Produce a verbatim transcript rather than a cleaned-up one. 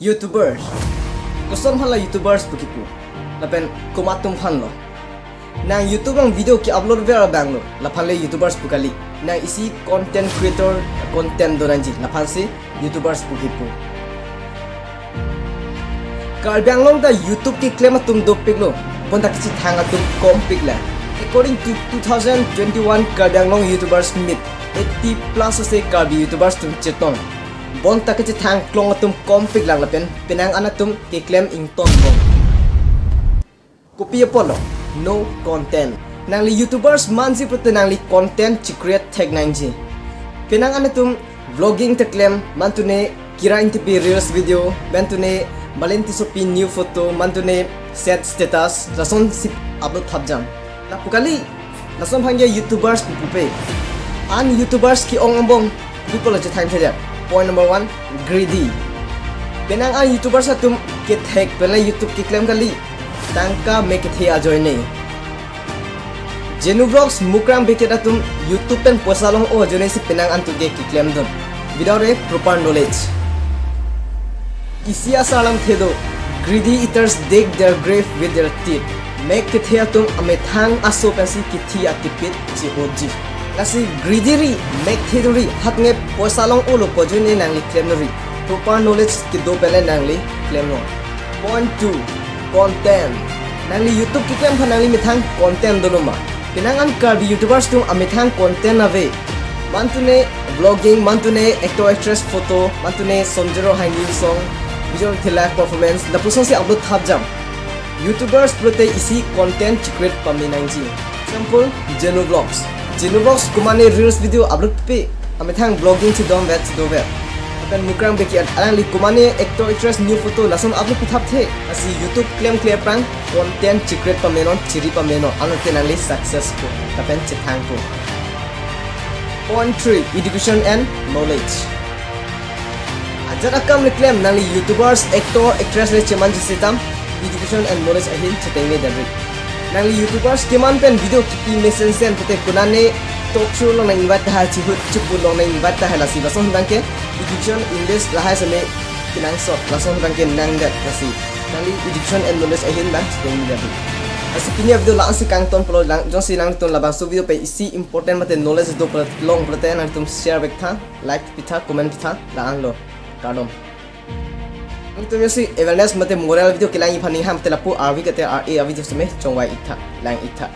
YouTubers. Koson aphan la YouTubers pu kipu? Lapen komat atum aphan lo? Nang YouTube along video ke-upload ver abang lo, laphan le YouTubers pu kali. Nang isi content creator, content do nangji, laphan si YouTubers pu kipu. Karbi Anglong ta YouTube keklem atum dopik lo, bonta kachethang atum kompik la. According to two thousand twenty-one Karbi Anglong YouTubers Meet, eighty plus ase Karbi YouTubers atum chetong. Bonta kachethang klong atum kompik lang lapen penang an atum keklem ingtonbom. Kopi apotlo? No content. Nangli YouTubers manji pulote nangli content chicreate thek nangji. Penang an atum vlogging ta klem, mantune Kira Ingtipi reels video, mantune Malin Tissopi new photo, mantune sad status, lason si upload thapjam. Lapu kali, lason aphan ke YouTubers pu pupe. An YouTubers ke-ong angbong, pi apotlo chethang thejak. Point number one, greedy. Penang an YouTubers atum kethek pen le YouTube keklem kali. Tangka mek kethe ajoine. Genu Vlogs, Mukrang Bey Kit atum YouTube pen poisa long-o ajoine si penang an atum ke keklemdun without a proper knowledge. Isi asar alamthe do, greedy eaters dig their grave with their teeth. Mek kethe atum amethang aso pensi kithi atipit chihutji. Lasi greedy ri, mek the do ri, hatnge poisa long-olo pu ajoine nangli klemnon ri. Proper knowledge kedo pen le nangli klemnon. Point two, content. Nangli YouTube keklem aphan nangli methang content dolo ma? Penang an Karbi YouTubers atum amethang content ave. Mantune vlogging, mantune actor actress photo, mantune Sonjero Hai new song, visual the live performance, lapuson si upload thapjam. YouTubers pulote isi content chicreate pame nangji. Example, Genu Vlogs. Genu Vlogs komatne reels video upload pe, amethang vlogging chedon vet, chedo vet. Lapen Mukrang Bey Kit alangli komatne actor actress new photo lason upload pithapthe. Lasi YouTube klemkle aphrang content chicreate pamenon, chiri pamenon, anlote nangli successful lapen chethangpo. Point three, education and knowledge. Ajat akam le klem, nangli YouTubers, actor, actress le chemanji setame, education and knowledge ahin chetengne damri. Nangli YouTubers keman pen video kipi mesensen pute konane talk show along nang-invite tahai, chihut chipu along nang-invite tahai, lasi lason abang ke education, English lahai seme kenangsot, lason abang ke nangdet, lasi nangli education and knowledge ahin abang chetengne damri. Lasi pini avideo la-an si kangton pulo lang, jongsi nangtum labangso video pen isi important mate knowledge do pulo long pulote nangtum share vek tha, like pitha, comment pitha, la-anlo. Kardom. Nangtum jongsi awareness mate moral video kelangji aphan ningham te lapu arvi kate ar-e avideo seme chongvai iktha, lang iktha.